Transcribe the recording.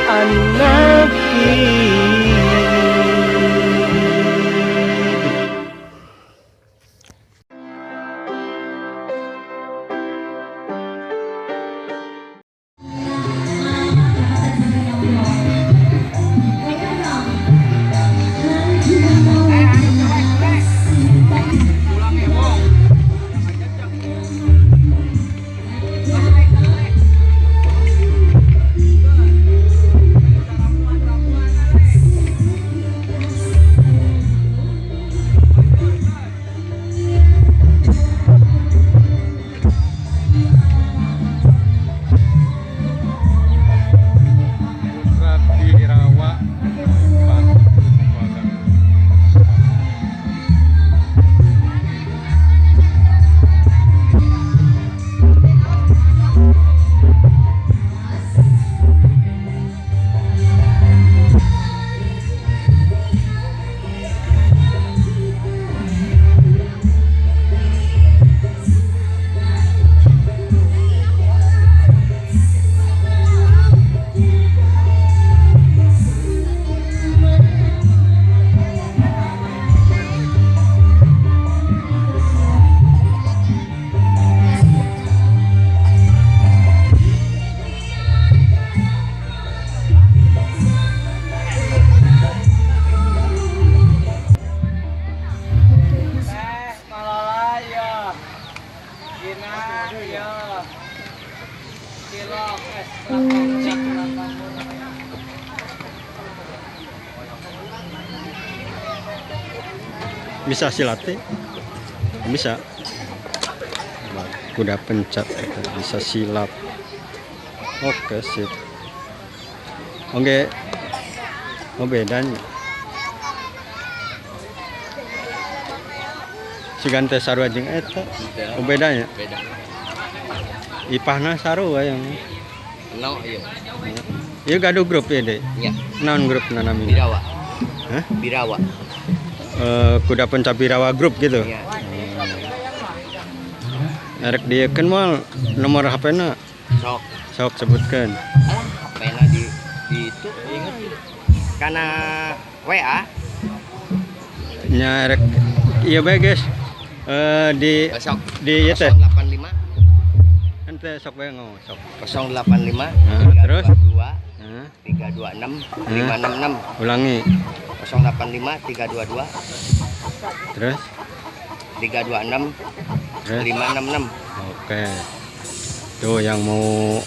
An-Nasyid. Putra Birawa. Teh malola ya. Gina ya. Cilok es kelapa. Bisa silat teh? Bisa. Kuda pencak bisa silat. Oke, sip. Oke. Oh, bedanya. Sigan teh sarua jeung eta. Oh, bedanya. Beda. Ipahna sarua yang. No, iya. Ieu gaduh grup ya, Dek? Iya. Naon grupna namina? Birawa. Hah? Birawa. Kuda pencak Birawa grup gitu. Iya. Erek dieukeun moal nomor HP-na? Sok. Sok sebutkeun. Alah, HP-na di itu inget. Karena WA. Nya erek ieu bae, guys. Di Sok. di ieu teh. 085. Kan teh sok bae ngomong sok. 085. Nah, terus? 322 Hah? 326 566. Ulangi. 085 322 Terus? 326 Terus? 566. Oke. Tuh yang mau